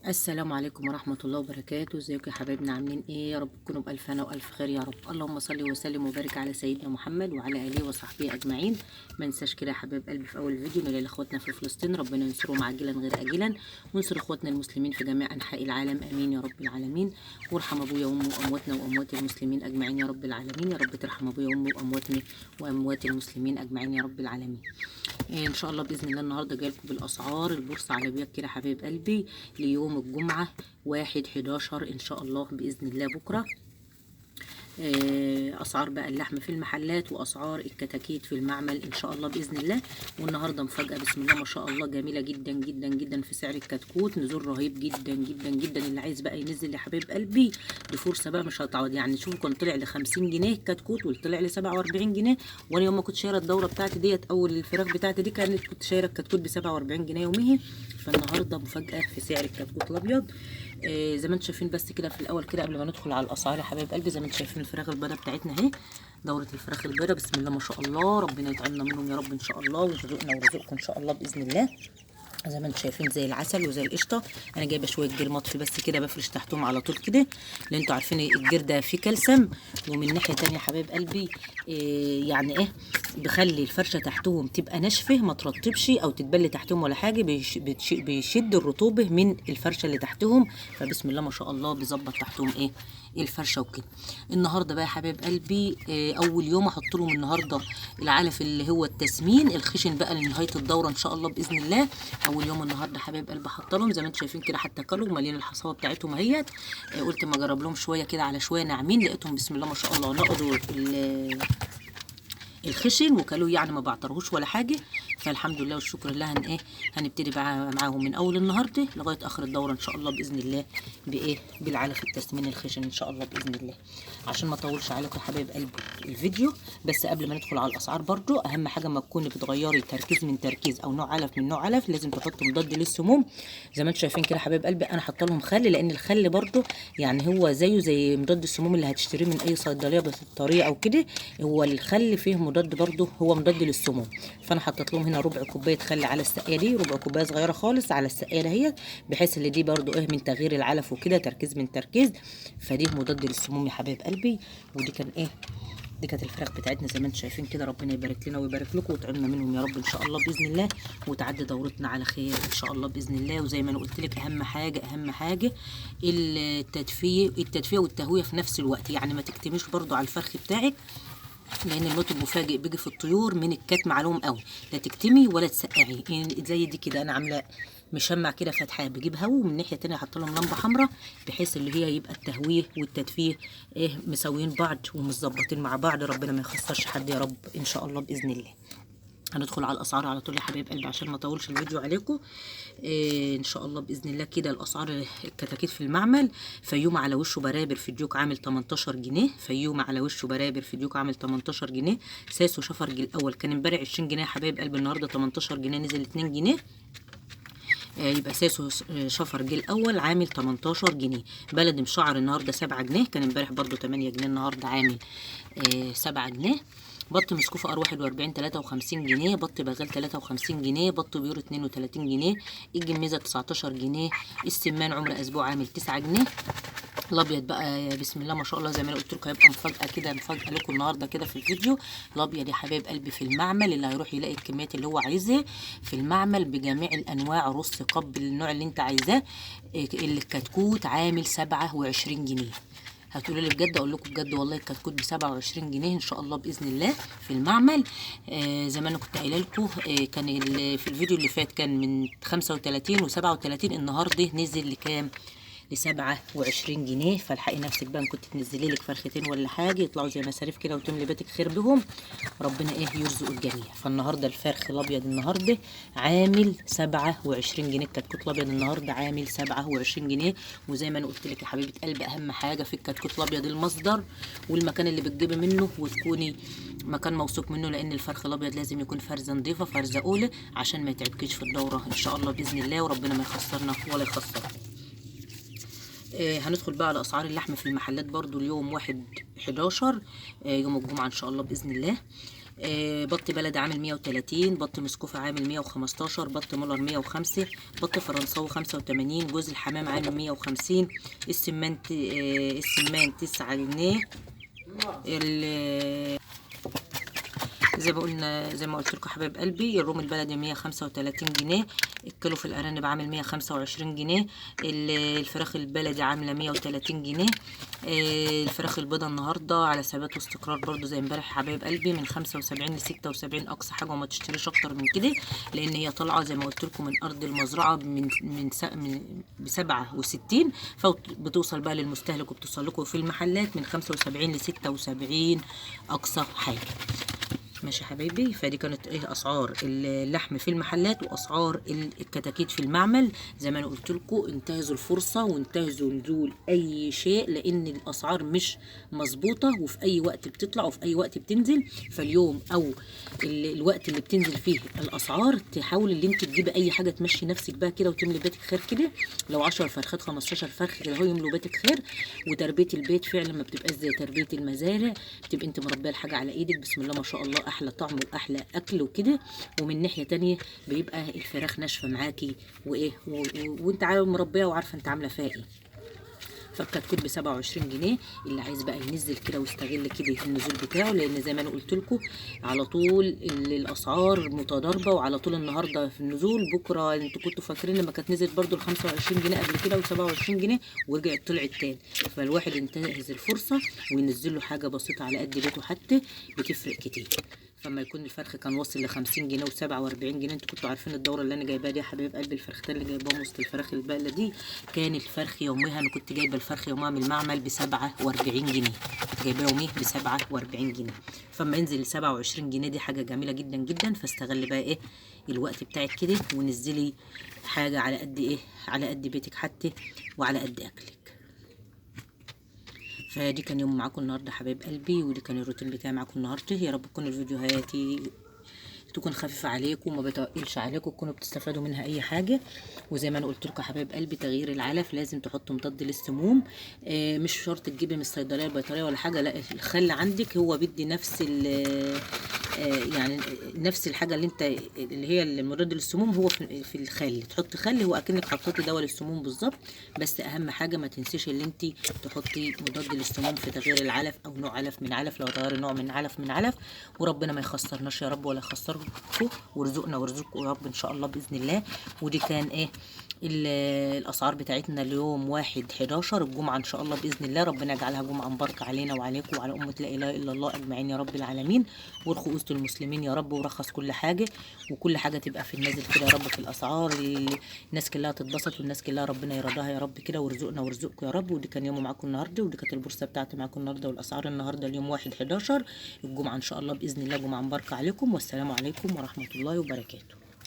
السلام عليكم ورحمة الله وبركاته. ازيكم يا حبايبنا؟ عاملين ايه؟ يا رب تكونوا بألف هنا وألف خير يا رب. اللهم صل وسلم وبارك على سيدنا محمد وعلى آله وصحبه أجمعين. ما ننساش كده يا حبايب قلبي في أول فيديو نلاقي اخواتنا في فلسطين، ربنا ينصرهم عاجلا غير آجلا، وينصر اخواتنا المسلمين في جميع أنحاء العالم، آمين يا رب العالمين. وارحم أبويا وأمي وأمواتنا وأموات المسلمين أجمعين يا رب العالمين. يا رب ترحم أبويا وأمي وأمواتنا وأموات المسلمين أجمعين يا رب العالمين. ان شاء الله باذن الله النهارده جاي لكم بالاسعار البورصة على بيك كده حبايب قلبي ليوم الجمعة 1/11 ان شاء الله باذن الله بكره. اسعار بقى اللحم في المحلات واسعار الكتاكيت في المعمل ان شاء الله باذن الله. والنهارده مفاجاة بسم الله ما شاء الله جميلة جدا جدا جدا في سعر الكتكوت، نزول رهيب جدا جدا جدا. اللي عايز بقى ينزل يا حبايب قلبي دي فرصة بقى مش هتعوض. يعني شوفوا كان طلع ل 50 جنيه الكتكوت وطلع ل 47 جنيه، وانا يوم ما كنت شايره الدورة بتاعتي ديت او الفراخ بتاعتي دي كانت كنت شايره الكتكوت ب 47 جنيه يومية. فالنهارده مفاجاة في سعر الكتكوت الابيض. زي ما انتم شايفين بس كده في الاول كده قبل ما ندخل على الاسعار يا حبايب قلبي، زي ما انتم شايفين الفراخ البيضاء بتاعتنا اهي، دوره الفراخ البيضاء بسم الله ما شاء الله، ربنا يطعمنا منهم يا رب ان شاء الله ويرزقنا ويرزقكم ان شاء الله باذن الله. زي ما انتم شايفين زي العسل وزي القشطه. انا جايبه شوية جير مطفي بس كده بفرش تحتهم على طول كده، لان انتوا عارفين الجير ده فيه كالسيوم. ومن ناحية تانية يا حبايب قلبي إيه يعني ايه بخلي الفرشة تحتهم تبقى ناشفة ما ترطبش او تتبل تحتهم ولا حاجة، بيشد الرطوبة من الفرشة اللي تحتهم. فبسم الله ما شاء الله بيظبط تحتهم ايه الفرشة وكده. النهارده بقى يا حبايب قلبي إيه اول يوم احط لهم النهارده العلف اللي هو التسمين الخشن بقى لنهاية الدورة ان شاء الله باذن الله. اول يوم النهارده حبايب قلبي حاطه لهم زي ما انتم شايفين كده، حتى كلوا مالين الحصاوه بتاعتهم اهيت. قلت ما اجرب لهم شوية كده على شوية ناعمين، لقيتهم بسم الله ما شاء الله نقضوا الخشن وكلوه، يعني ما بعترهوش ولا حاجة. فالحمد لله والشكر لله. هن ايه هنبتدي بقى معاهم من اول النهارده لغاية اخر الدورة ان شاء الله باذن الله بايه بالعلف التسمين الخشن ان شاء الله باذن الله. عشان ما اطولش عليكم يا حبايب قلبي الفيديو، بس قبل ما ندخل على الاسعار برضو اهم حاجة ما تكوني بتغيري تركيز من تركيز او نوع علف من نوع علف، لازم تحطوا مضاد للسموم. زي ما انتم شايفين كده حبايب قلبي انا حاطه لهم خل، لان الخل برضو يعني هو زيه زي مضاد السموم اللي هتشتريه من اي صيدلية بالطريقة او كده، هو الخل فيه مضاد برضو، هو مضاد للسموم. فانا حطيت لهم هنا ربع كوباية خل على السقاية دي، ربع كوباية صغيرة خالص على السقاية دهيت، بحيث ان دي برضو ايه من تغيير العلف وكده، تركيز من تركيز، فدي مضاد للسموم يا حبايب قلبي. ودي كان ايه دي كانت الفراخ بتاعتنا زي ما انتم شايفين كده، ربنا يبارك لنا ويبارك لكم ويطعمنا منهم يا رب ان شاء الله باذن الله، وتعدي دورتنا على خير ان شاء الله باذن الله. وزي ما انا قلت لك اهم حاجة اهم حاجة التدفئه، التدفئه والتهويه في نفس الوقت، يعني ما تكتميش برضو على الفرخ بتاعك، لان الموت المفاجئ بيجي في الطيور من الكتم عليهم قوي، لا تكتمي ولا تسقعي. يعني زي دي كده انا عامله مشمع كده فتحه بجيب هوا، ومن ناحية تانية احط لهم لمبة حمراء، بحيث اللي هي يبقى التهويه والتدفيه ايه مساويين بعض ومتظبطين مع بعض، ربنا ما يخسرش حد يا رب ان شاء الله باذن الله. هندخل على الاسعار على طول يا حبايب قلبي عشان ما اطولش الفيديو عليكم. إيه ان شاء الله باذن الله كده الاسعار الكتاكيت في المعمل، فيوم على وشه برابر في ديوك عامل 18 جنيه، فيوم على وشه برابر في ديوك عامل 18 جنيه. ساسو شفرج الاول كان امبارح 20 جنيه يا حبايب قلبي، النهارده 18 جنيه نزل 2 جنيه. يبقى ساسو شفرج الاول عامل 18 جنيه. بلد مشعر النهارده 7 جنيه، كان امبارح برده 8 جنيه، النهارده عامل 7 جنيه. بط مسكوفة ار 41 53 جنيه، بط بغال 53 جنيه، بط بيور 32 جنيه، الجميزة 19 جنيه، السمان عمر اسبوع عامل 9 جنيه. الابيض بقى بسم الله ما شاء الله زي ما انا قلت لكم هيبقى مفاجاة كده، مفاجاة لكم النهارده كده في الفيديو. الابيض يا حبايب قلبي في المعمل اللي هيروح يلاقي الكميات اللي هو عايزها في المعمل بجميع الانواع، رص قب النوع اللي انت عايزاه. الكتكوت عامل 27 جنيه. هتقولوا لي بجد؟ اقول لكم بجد والله الكتكوت ب 27 جنيه ان شاء الله باذن الله في المعمل. زي ما انا كنت قايله لكم كان في الفيديو اللي فات كان من 35 و37، النهارده نزل لكام؟ ل 27 جنيه. فالحقي نفسك بقى ان كنت تنزلي لك فرختين ولا حاجة يطلعوا زي مصاريف كده وتملي بيتك خير بهم، ربنا ايه يرزق الجميع. فالنهارده الفرخ الابيض النهارده عامل 27 جنيه، الكتكوت الابيض النهارده عامل 27 جنيه. وزي ما انا قلت لك يا حبيبه قلبي اهم حاجة في الكتكوت الابيض المصدر والمكان اللي بتجيبي منه، وتكوني مكان موثوق منه، لان الفرخ الابيض لازم يكون فرزه نظيفة فرزه اولى عشان ما يتعبكيش في الدورة ان شاء الله باذن الله، وربنا ما يخسرنا ولا يخسركم. هندخل بقى على اسعار اللحم في المحلات برضو اليوم 1/11، يوم الجمعة ان شاء الله باذن الله. بط بلد عامل 130، بط مسكوفة عامل 115، بط مولر 105، بط فرنساوي 85، جوز الحمام عامل 150، السمان السمان 9 جنيه. زي ما قلنا، زي ما قلت لكم حبايب قلبي، الروم البلدي 135 جنيه، الكيلو في الارانب عامل 125 جنيه، الفراخ البلدي عامله 130 جنيه. الفراخ البيضاء النهارده على ثبات واستقرار برضو زي امبارح حبايب قلبي، من 75 ل 76 اقصى حاجة، وما تشتريش اكتر من كده، لان هي طالعه زي ما قلت لكم من ارض المزرعة من من من ب 67، فبتوصل بقى للمستهلك وبتوصل لكم في المحلات من 75 ل 76 اقصى حاجة. ماشي يا حبايبي، فدي كانت ايه اسعار اللحم في المحلات واسعار الكتاكيت في المعمل. زي ما انا قلت لكم انتهزوا الفرصة وانتهزوا نزول اي شيء، لان الاسعار مش مظبوطة، وفي اي وقت بتطلع وفي اي وقت بتنزل. فاليوم او الوقت اللي بتنزل فيه الاسعار تحاول اللي انت تجيبي اي حاجة تمشي نفسك بقى كده وتملي بيتك خير كده. لو 10 فرخات 15 فرخ كده اهو يملوا بيتك خير. وتربيه البيت فعلا ما بتبقاش زي تربيه المزارع، بتبقى انت مربيه الحاجة على ايدك، بسم الله ما شاء الله، احلى طعم واحلى اكل وكده. ومن ناحية تانية بيبقى الفراخ ناشفة معاكي وايه وانت عارفه مربيه وعارفه انت عامله فيها ايه. فالكتكوت ب 27 جنيه. اللي عايز بقى ينزل كده ويستغل كده النزول بتاعه، لان زي ما انا قلت لكم على طول الاسعار متضاربة، وعلى طول النهارده في النزول، بكره انتوا كنتوا فاكرين لما كانت نزلت برده ال 25 جنيه قبل كده و27 جنيه ورجعت طلعت تاني. فالواحد ينتهز الفرصة وينزل له حاجة بسيطة على قد بيته، حتى بتفرق كتير. فما يكون الفرخ كان واصل ل 50 جنيه و47 جنيه، انتوا كنتوا عارفين الدورة اللي انا جايباها دي يا حبايب قلبي، الفرختين اللي جايباهم وسط الفراخ البقله دي، كان الفرخ يومها انا كنت جايبه الفرخ يومها من المعمل ب 47 جنيه، كنت جايباه يومية ب 47 جنيه. فما ينزل ل 27 جنيه دي حاجة جميلة جدا جدا. فاستغل بقى ايه الوقت بتاعك كده ونزلي حاجة على قد ايه، على قد بيتك حتى وعلى قد اكلك. فدي كان يوم معاكم النهارده حبايب قلبي، ودي كان الروتين بتاعي معاكم النهارده. يا رب تكون الفيديوهات تكون خفيفة عليكم وما بتقلش عليكم، تكونوا بتستفادوا منها اي حاجة. وزي ما انا قلت لكم حبايب قلبي، تغيير العلف لازم تحطوا مضاد للسموم، مش شرط تجيبي من الصيدلية البيطريه ولا حاجة، لا الخل عندك هو بيدي نفس يعني نفس الحاجة اللي انت اللي هي المضاد للسموم، هو في الخل تحط خل، هو اكنك حطيتي دواء للسموم بالظبط. بس اهم حاجة ما تنسيش اللي انت تحطي مضاد للسموم في تغيير العلف، او نوع علف من علف، لو تغيري نوع من علف من علف. وربنا ما يخسرناش يا رب ولا يخسركم، ورزقنا ورزقكم يا رب ان شاء الله باذن الله. ودي كان ايه الاسعار بتاعتنا اليوم 1/11 الجمعة ان شاء الله باذن الله. ربنا يجعلها جمعه مباركة علينا وعليكم وعلى امه لا اله الا الله اجمعين يا رب العالمين، وارخوا وسط المسلمين يا رب، ورخص كل حاجة، وكل حاجة تبقى في النازل كده يا رب في الاسعار، الناس كلها تتبسط والناس كلها ربنا يرضاها يا رب كده، ورزقنا ورزقكم يا رب. ودي كان يوم معاكم النهارده، ودي كانت البورصة بتاعتي معاكم النهارده والاسعار النهارده اليوم 1/11 الجمعة ان شاء الله باذن الله. جمعه مباركة عليكم، والسلام عليكم ورحمة الله وبركاته.